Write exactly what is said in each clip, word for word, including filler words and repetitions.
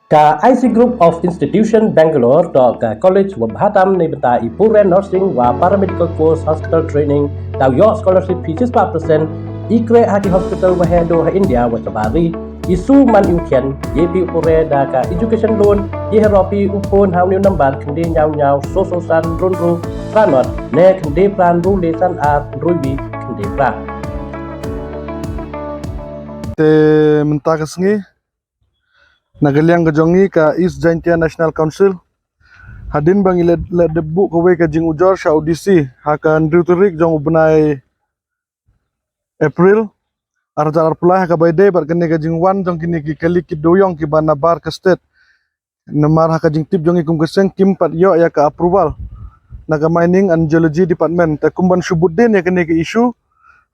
Ka I C Group of Institution Bangalore, to ka college wa bhatam ne bynta i pure nursing wa paramedical course hospital training, daw yoh scholarship fee shispah percent, i kre ha ki hospital wa he do ha India wa shabar ri, i su man i u khian, ye phi u pure da ka education loan, ye he ro phi u phone ha u new number khynde nyaw nyaw so so san run ru phra not, ne khynde phra ru le san ar rui wi khynde phra. Te mynta ka sngi, na ka liang ka jong ngi ka East Jaintia National Council, hadien ba ngi leh, leh dep buh kawei ka jingujor sha u D C ha ka hynriew tarik jong u bnai April, ar hajar arphew lai, ha kaba ïadei bad kane ka jingwan jong kine ki kali ki dewïong kiba nabar ka state. Namar ha ka jingtip jong ngi kum ka seng kim pat ïoh ïa ka approval na ka Mining and Geology Department. Te kum ban shu bud dien ïa kane ka issue,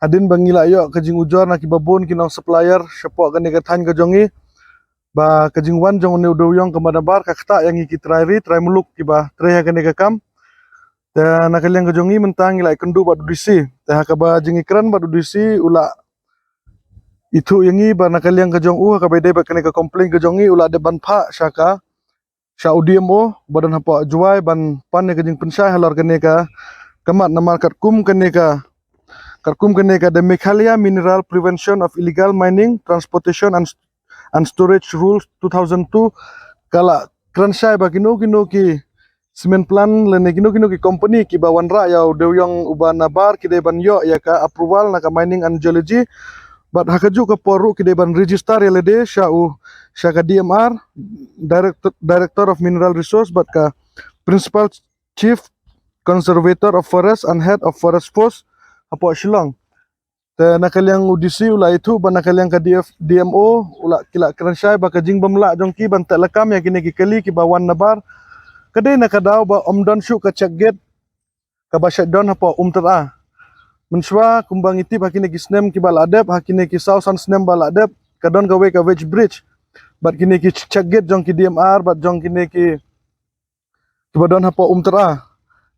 hadien ba ngi la ïoh ka jingujor na kiba bun ki nong supplier shapoh kane ka thaiñ ka jong ngi, ba ka jingwan jong une u dewïong kaba nabar ka ktah ïa ngi ki trai ri trai muluk kiba trei ha kane ka kam. Te na ka liang ka jong ngi mynta ngi la ïakynduh bad u D C. Te ha kaba jingïakren bad u D C u la ithuh ïa ngi ba na ka liang ka jong u, ha kaba ïadei bad kane ka complaint ka jong ngi, u la dep ban phah sha ka, sha u D M O ba don hapoh Jowai ban pan ïa ka jingpynshai halor kane ka khmat, namar katkum kane ka, katkum kane ka The Meghalaya Mineral Prevention of Illegal Mining, Transportation and, and Storage Rules two thousand two, ka la kren shai ba kino kino ki cement plant lane kino kino ki company kiba wanrah ïa u dewïong uba nabar ki dei ban ïoh ïa ka approval na ka Mining and Geology. Bad ha kajuh ka por ruh ki dei ban register ïa lade sha u, sha ka D M R, Director, Director of Mineral Resource, bad ka Principal Chief Conservator of Forest and Head of Forest Force hapoh Shillong. Te na ka liang u D C u la ithuh ba na ka liang ka D F, D M O u la, ki la kren shai ba ka jingbym lah jong ki ban teh lakam ïa kine ki kali kiba wan nabar ka dei na ka daw ba ym don shuh ka check gate kaba shait don hapoh Umtyra. Mynshuwa kumba ngi tip ha kine ki snem kiba la dep, ha kine ki saw san snem ba la dep, ka don kawei ka weight bridge bad kine ki check gate jong ki D M R bad jong kine ki kiba don hapoh Umtyra.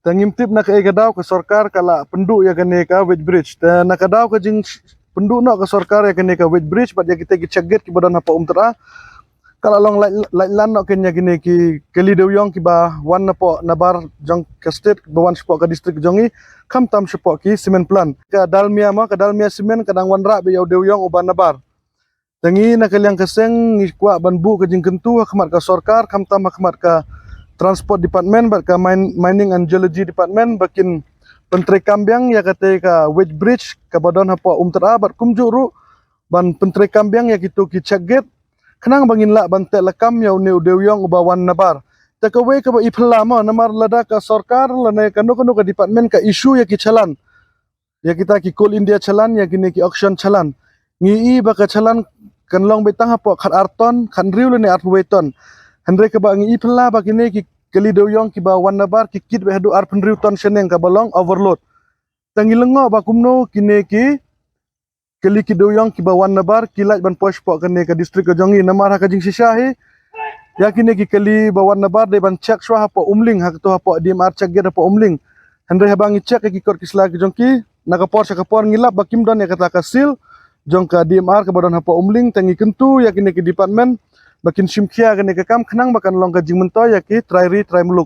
Te ngim tip na kaei ka daw ka sorkar ka la pynduh ïa kane ka weight bridge. Te na ka daw ka jingpynduh noh ka sorkar ïa kane ka weight bridge bad ïa kita ki check gate kiba don hapoh Umtyra, ka la long lait, lait lan noh ken ïa kine ki kali dewïong kiba wan napoh nabar jong ka state, ba wan shapoh ka district jong ngi, khamtam shapoh ki cement plant. Ka Dalmia mo, ka Dalmia Cement ka dang wanrah beit ïa u dewïong uba nabar. Te ngi na ka liang ka seng ngi kwah ban buh ka jingkyntu ha khmat ka sorkar, khamtam ha khmat ka Transport Department bad ka Min-, Mining and Geology Department ba kin pyntreikam biang ïa katei ka weight bridge kaba don hapoh Umtyra bad kumjuh ruh ban pyntreikam biang ïa kito ki check gate, khnang ba ngin lah ban teh lakam ïa une u dewïong uba wan nabar. Te kawei kaba i phylla mo, namar lada ka sorkar lane kano kano ka department ka issue ïa ki challan, ïa kita ki Coal India challan, ïa kine ki auction challan, ngi i ba ka challan kan long beit tang hapoh khat ar ton, khat hynriew lane arphew wei ton. Hynrei kaba ngi i phylla ba kine ki kali dewïong kiba wan nabar ki kit beit haduh arphew hynriew ton shaneng kaba long overload. Te ngi lyngngoh ba kumno kine ki kali ki dewïong kiba wan nabar ki lait ban poi shapoh kane ka district ka jong ngi, namar ha ka jingshisha hi ïa kine ki kali ba wan nabar dei ban check shuwa hapoh Umling, ha kato hapoh D M R check gate hapoh Umling. Hynrei haba ngi check ïa ki kot ki sla ki jong ki, na ka por sha ka por ngi lap ba kim don ïa kata ka seal jong ka D M R kaba don hapoh Umling. Te ngi kyntu ïa kine ki department ba kin shim khia kane ka kam khnang ba kan long ka jingmyntoi ïa ki trai ri trai muluk.